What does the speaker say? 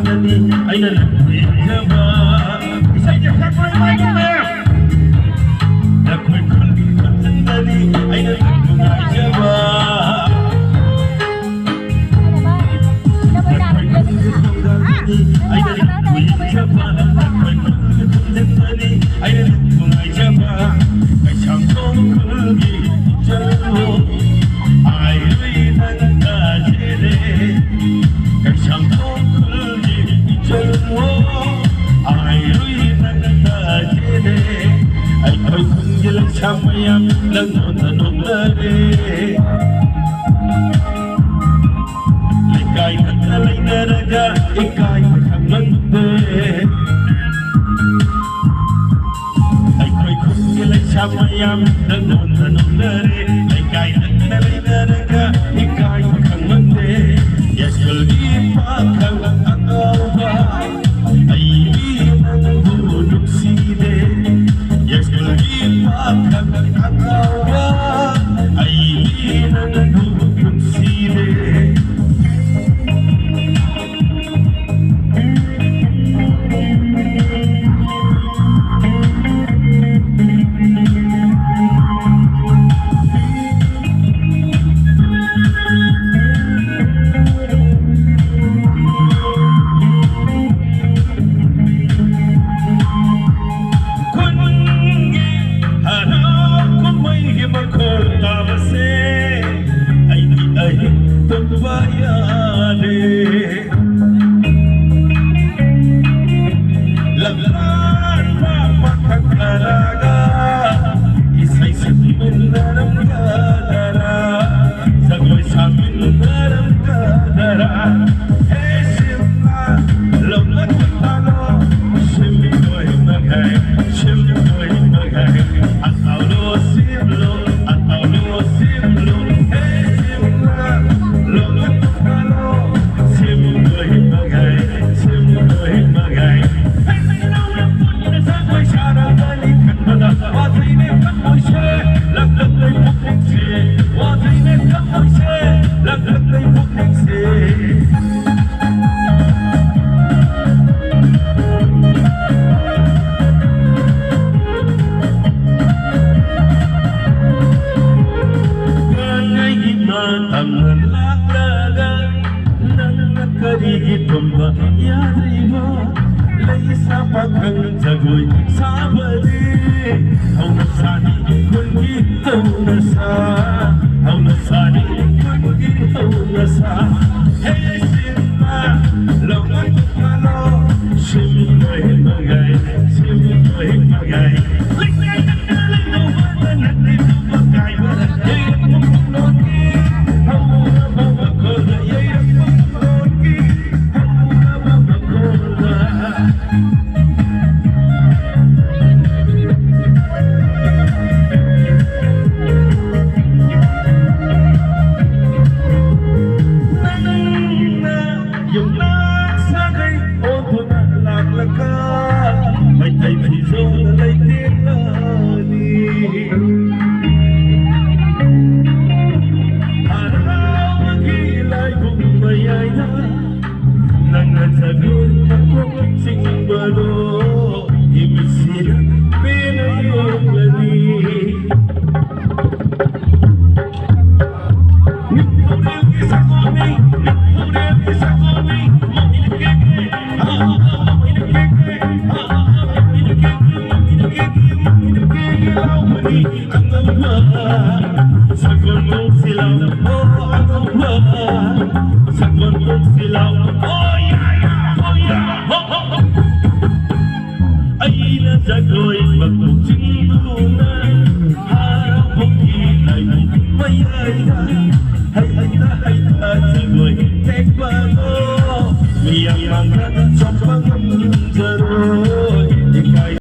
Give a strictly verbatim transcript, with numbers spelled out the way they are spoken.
ꯑꯩꯅ ꯅꯪꯕꯨ ꯌꯦꯡꯖꯕ꯫ ꯏꯁꯩꯁꯦ ꯈꯔ ꯈꯔ ꯉꯥꯏꯈꯣ ꯃꯌꯥꯝ꯫ ꯅꯈꯣꯏ ꯈꯨꯜꯒꯤ ꯈꯣꯟꯖꯦꯜꯗꯅꯤ ꯑꯩꯅ ꯅꯪꯕꯨ ꯉꯥꯏꯖꯕ꯫ ꯅꯈꯣꯏ ꯈꯨꯜꯒꯤ ꯈꯣꯟꯖꯦꯜꯗꯅꯤ ꯑꯩꯅ ꯅꯪꯕꯨ ꯌꯦꯡꯖꯕ꯫ ꯅꯈꯣꯏ ꯈꯨꯜꯒꯤ ꯈꯣꯟꯖꯦꯜꯗꯅꯤ ꯑꯩꯅ ꯅꯪꯕꯨ ꯉꯥꯏꯖꯕ꯫ ꯀꯩꯁꯥꯝꯊꯣꯡ ꯈꯨꯜꯒꯤ ꯏꯆꯜꯕꯨ ꯑꯩ ꯅꯪ ꯇꯥꯖꯔꯦ꯫ ꯀꯩꯁꯥꯝꯊꯣꯡ ꯈꯨꯜꯒꯤ ꯏꯆꯜꯕꯨ ꯑꯩ ꯅꯪ ꯇꯥꯖꯔꯦ꯫ ꯑꯩꯈꯣꯏ ꯈꯨꯟꯒꯤ ꯂꯩꯁꯥ ꯃꯌꯥꯝ ꯅꯪꯉꯣꯟꯗ ꯅꯣꯛꯅꯔꯦ꯫ ꯂꯩꯀꯥꯏ ꯈꯛꯇ ꯂꯩꯅꯔꯒ ꯏꯀꯥꯏꯕ ꯈꯪꯃꯟꯗꯦ꯫ ꯑꯩꯈꯣꯏ ꯈꯨꯟꯒꯤ ꯂꯩꯁꯥ ꯃꯌꯥꯝ ꯅꯪꯉꯣꯟꯗ ꯅꯣꯛꯅꯔꯦ꯫ ꯂꯩꯀꯥꯏ ꯅꯛꯅ ꯂꯩꯅꯔꯒ ꯏꯀꯥꯏꯕ ꯈꯪꯃꯟꯗꯦ꯫ ꯌꯥꯏꯁ꯭ꯀꯨꯜꯒꯤ ꯄꯥꯈꯪ ꯑꯉꯥꯎꯕ ꯑꯩꯗꯤ ꯅꯪꯕꯨ ꯅꯨꯡꯁꯤꯗꯦ꯫ ꯌꯥꯏꯁ꯭ꯀꯨꯜꯒꯤ ꯄꯥꯈꯪ ꯑꯉꯥꯎꯕ ꯑꯩꯗꯤ ꯅꯪꯕꯨ ꯅꯨꯡꯁꯤꯗꯦ꯫ ꯈꯨꯟꯒꯤ ꯍꯔꯥꯎ ꯀꯨꯝꯍꯩꯒꯤ ꯃꯈꯣꯜ ꯇꯥꯕꯁꯦ ꯑꯩꯗꯤ ꯑꯍꯤꯡ ꯇꯨꯝꯕ ꯌꯥꯗꯦ꯫ ꯂꯝꯂꯥꯟꯕ ꯄꯥꯈꯪ ꯈꯔꯒ ꯏꯁꯩ ꯁꯛꯃꯤꯟꯅꯔꯝꯒꯗ꯭ꯔꯥ? ꯖꯒꯣꯏ ꯁꯥꯃꯤꯟꯅꯔꯝꯒꯗ꯭ꯔꯥ? ꯍꯦ ꯁꯤꯝꯂꯥ, ꯂꯧꯅ ꯈꯨꯠ ꯊꯥꯂꯣ, ꯁꯤꯝ ꯀꯣꯏ ꯃꯈꯩ, ꯁꯤꯝ ꯀꯣꯏ ꯃꯈꯩ, ꯑꯇꯥꯎꯂꯣ ꯁꯤꯝꯂꯣ, ꯑꯇꯥꯎꯂꯣ ꯁꯤꯝꯂꯣ, ꯍꯦ ꯁꯤꯝꯂꯥ, ꯂꯧꯅ ꯈꯨꯠ ꯊꯥꯂꯣ, ꯁꯤꯝ ꯀꯣꯏ ꯃꯈꯩ, ꯁꯤꯝ ꯀꯣꯏ ꯃꯈꯩ꯫ ꯍꯦ ꯁꯤꯝꯂꯥ, ꯄꯨꯟꯅ ꯖꯒꯣꯏ ꯁꯥꯔꯒꯅꯤ ꯈꯟꯕꯗ, ꯋꯥꯊꯤꯅꯦ ꯊꯃꯣꯏꯁꯦ, ꯂꯪꯂꯛꯂꯦ ꯄꯨꯛꯅꯤꯡꯁꯦ, ꯋꯥꯊꯤꯅꯦ ꯊꯃꯣꯏꯁꯦ, ꯂꯪꯂꯛꯂꯦ ꯄꯨꯛꯅꯤꯡꯁꯦ꯫ ꯌꯥꯗ꯭ꯔꯤꯕ ꯂꯩꯁꯥ ꯄꯥꯈꯪ ꯖꯒꯣꯏ ꯁꯥꯕꯗꯤ ꯍꯧꯅꯁꯥꯅꯤ ꯈꯨꯟꯒꯤ ꯍꯧꯅꯁꯥ, ꯍꯧꯅꯁꯥꯅꯤ ꯈꯨꯟꯒꯤ ꯍꯧꯅꯁꯥ꯫ ꯍꯦ ꯁꯤꯟꯃ ꯂꯧꯃꯟ ꯈꯥꯂꯣ, ꯁꯤꯟꯃ ꯍꯦꯟꯕꯒꯥꯏ, ꯁꯤꯟꯃ ꯍꯦꯟꯕꯒꯥꯏ꯫ ꯂꯩꯀꯥꯏ ꯅꯛꯅ ꯂꯩꯔꯨꯕꯗ ꯅꯠꯇꯦ ꯊꯕꯛ ꯀꯥꯏꯕ, ꯌꯩꯔꯛꯄ ꯈꯣꯡꯂꯣꯟꯒꯤ ꯍꯧꯔꯕ ꯃꯈꯣꯜꯗ, ꯌꯩꯔꯛꯄ ꯈꯣꯡꯂꯣꯟꯒꯤ ꯍꯧꯔꯕ ꯃꯈꯣꯜꯗ꯫ ꯅꯪꯅ ꯌꯨꯝꯅꯥꯛ ꯁꯥꯒꯩ ꯑꯣꯟꯗꯨꯅ ꯂꯥꯛꯂꯒ ꯃꯩꯇꯩ ꯐꯤꯖꯣꯜꯗ ꯂꯩꯇꯦꯡꯂꯅꯤ꯫ ꯍꯔꯥꯎꯕꯒꯤ ꯂꯥꯏꯕꯨꯡ ꯃꯌꯥꯏꯗ ꯅꯪꯅ ꯖꯒꯣꯏ ꯃꯀꯣꯛ ꯆꯤꯡꯕꯗꯣ ꯏꯃꯤꯠꯁꯤꯗ ꯄꯦꯟꯅ ꯌꯦꯡꯂꯅꯤ꯫ ꯅꯤꯡꯊꯧꯔꯦꯜꯒꯤ ꯁꯒꯣꯜꯅꯤ, ꯅꯤꯡꯊꯧꯔꯦꯜꯒꯤ ꯁꯒꯣꯜꯅꯤ, ꯃꯃꯤꯅ ꯀꯦꯛꯀꯦ, ꯍꯥ, ꯍꯥ, ꯍꯥ, ꯃꯃꯤꯅ ꯀꯦꯛꯀꯦ, ꯍꯥ, ꯍꯥ, ꯍꯥ, ꯃꯃꯤꯅ ꯀꯦꯛꯀꯦ, ꯃꯃꯤꯅ ꯀꯦꯛꯀꯦ, ꯃꯃꯤꯅ ꯀꯦꯛꯀꯦ ꯂꯥꯎꯕꯅꯤ꯫ ꯑꯉꯧꯕ ꯁꯒꯣꯜ ꯃꯣꯡꯁꯤ ꯂꯥꯎ, ꯑꯣ, ꯑꯉꯧꯕ ꯁꯒꯣꯜ ꯃꯣꯡꯁꯤ ꯂꯥꯎ, ꯑꯣ, ꯌꯥ, ꯌꯥ, ꯑꯣ, ꯌꯥ, ꯍꯣ, ꯍꯣ, ꯍꯣ꯫ ꯑꯩꯅ ꯖꯒꯣꯏ ꯃꯀꯣꯛ ꯆꯤꯡꯗꯨꯅ ꯍꯔꯥꯎꯕꯒꯤ ꯂꯥꯏꯕꯨꯡ ꯃꯌꯥꯏꯗ ꯍꯩꯇ ꯍꯩꯇ ꯖꯒꯣꯏ ꯇꯦꯛꯄꯗꯣ ꯃꯤꯌꯥꯝ ꯃꯥꯡꯗ ꯆꯣꯡꯕ ꯉꯝꯖꯔꯣꯏ꯫ ꯏꯀꯥꯏ